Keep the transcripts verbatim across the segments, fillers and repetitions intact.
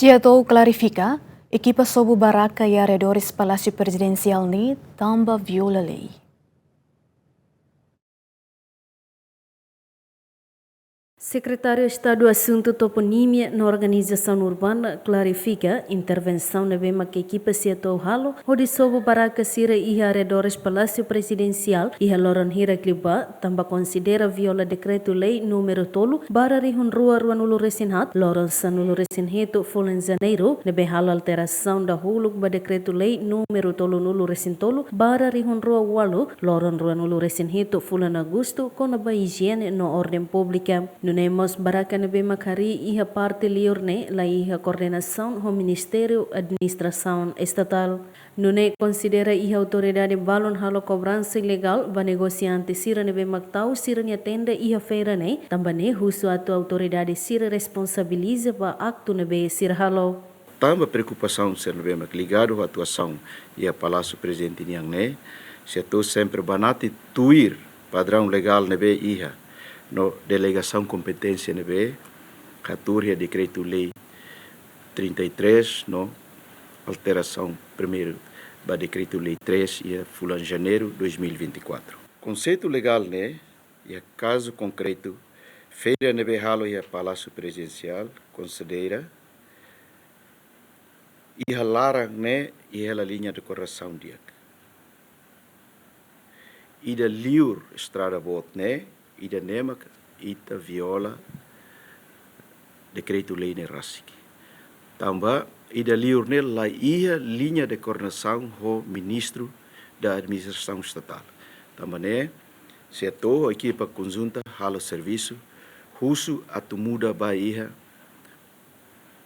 SEATOU klarifika, ekipa sobu barraka iha arredores Palásiu Prezidensiál ne'e tanba viola lei. Sekretáriu Estadu Asuntu Toponímia no Organizasaun Urbana klarifika intervensaun ne'ebé mak ekipa SEATOU halo hodi sobu barraka sira iha arredores Palásiu Prezidensiál iha loron hirak liubá, tanba konsidera viola Dekretu-Lei númeru tolu barra rihun rua ruanulu resin haat, loron sanulu resin hitu fulan Janeiru, ne'ebé halo alterasaun dahuluk ba Dekretu-Lei númeru tolunulu resin tolu barra rihun rua ualu, loron ruanulu resin hitu fulan Agostu, kona-ba ijiene no orden públika. Nune'e mós barraka ne'ebé mak harii iha parte liur ne'e laiha koordenasaun ho Ministériu Administrasaun Estatál. Nune'e konsidera iha autoridade balun halo kobransa ilegál ba negosiante sira ne'ebé mak tau sira-nia tenda iha feira ne'e, tanba ne'e husu atu autoridade sira responsabiliza ba aktu ne'ebé sira halo. Tanba preokupasaun sira ne'ebé mak ligadu ho atuasaun iha Palásiu Prezidente nian ne'e, SEATOU sempre banati tuir padraun legál ne'ebé iha no delegasaun kompeténsia ne'ebé hatuur iha Dekretu-Lei trinta e três no alterasaun primeiru ba Dekretu-Lei três iha fulan Janeiru dois mil e vinte e quatro. Konseitu legál ne'e, iha kazu konkretu, feira ne'ebé halo iha Palásiu Prezidensiál, konsidera iha laran ne'e iha hela liña dekorasaun di'ak. Ida liur estrada boot ne'e, ida-ne'e mak ita viola Dekretu-Lei ne'e rasik. Tanba ida liur ne'e laiha liña de koordenasaun ho Ministru da Administrasaun Estatál. Tanba ne'e, SEATOU ho ekipa konjunta halo servisu, husu atu muda ba iha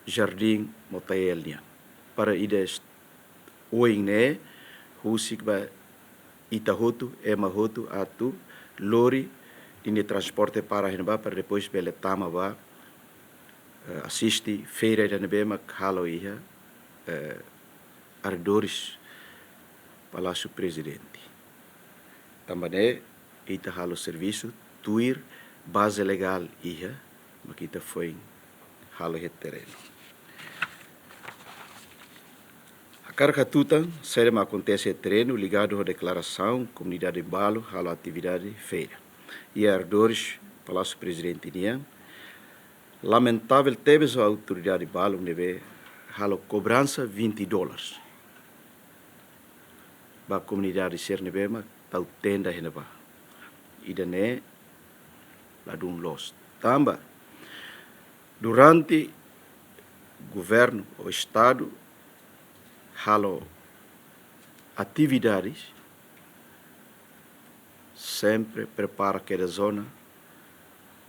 Jardín Motael nian. Para ida est-, oin ne'e, husik ba ita hotu, ema hotu atu lori ninia transporte para iha ne'ebá para depois bele tama ba, eh, asiste feira ida ne'ebé mak halo iha, eh, arredores Palásiu Prezidente. Tanba ne'e ita halo servisu tuir baze legál iha, mak ita foin halo iha terrenu. Hakarak hatutan saida mak akontese iha terrenu ligadu ho deklarasaun komunidade balu halo atividade feira iha arredores Palásiu Prezidente nian. Lamentavel tebes ho autoridade balu ne'ebé halo kobransa vinte dólares ba komunidade sira ne'ebé mak tau tenda iha ne'ebá. Ida-ne'e ladún loos. Tanba durante governu ou Estadu halo atividades, sempre prepara kedas zona,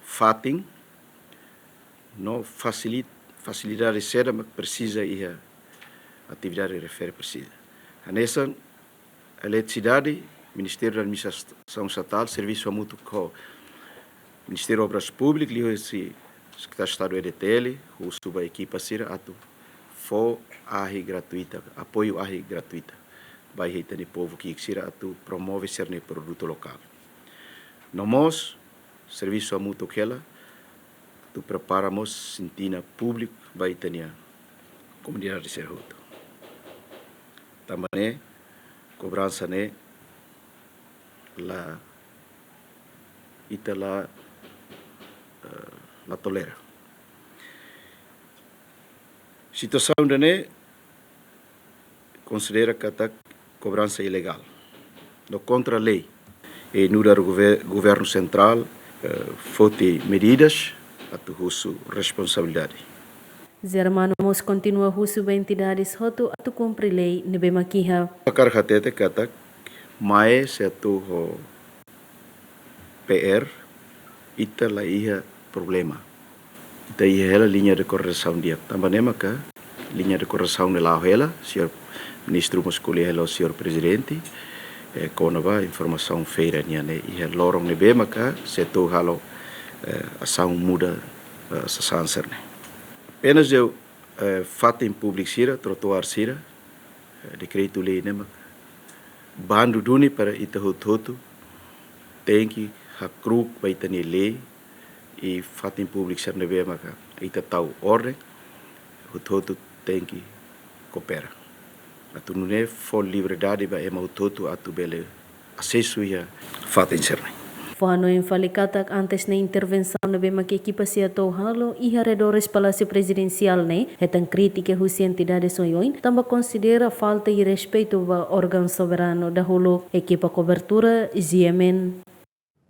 fatin, no fasilit-, fasilidade saida mak presiza iha atividade refere presiza. Hanesan eletrisidade, Ministériu da Administrasaun Estatál servisu hamutuk ho Ministériu Obras Públikas, liuhusi Sekretáriu Estadu E D T L, husu ba ekipa sira atu fó ahi gratuita, apoiu ahi gratuita ba iha ita-nia povu ki'ik sira atu promove sira-nia produtu lokál. No mós servisu hamutuk hela atu prepara mós sintina públiku ba ita-nia komunidade sira hotu. Tanba ne'e kobransa ne'e la, ita la, eh, la tolera. Situasaun ida-ne'e konsidera katak kobransa ilegál no kontra lei. I nu'udar gover-, governu sentrál, eh, foti medidas atu husu responsabilidade. Germano mós kontinua husu ba entidades hotu atu kumpre lei ne'ebé mak iha. Hakarak hatete katak mai SEATOU ho P R, ita laiha problema. Ita iha hela liña de koordenasaun di'ak. Tanba ne'e maka liña de koordenasaun ne'e la'o hela, señór Ministru mós ko'alia hela ho señór Prezidente, eh, kona-ba informasaun feira nian ne'e iha loron ne'ebé maka SEATOU halo, eh, asaun muda, eh, sasán sira-ne'e. Apenas de, eh, fatin públiku sira, trotoár sira, eh, dekretu-lei ne'e mak bandu duni para ita hotu-hotu tenke hakru'uk ba ita-nia lei i fatin públiku sira ne'ebé maka ita tau orden, hotu-hotu tenke koopera atu nune'e fó liberdade ba ema hotu-hotu atu bele asesu iha fatin sira-ne'e. Fó hanoin fali katak antes ne'e intervensaun ne'ebé mak ekipa SEATOU halo iha arredores Palásiu Prezidensiál ne'e hetan krítika husi entidades oioin tanba konsidera falta respeitu ba órgaun soberanu dahuluk. Ekipa kobertura, G M N.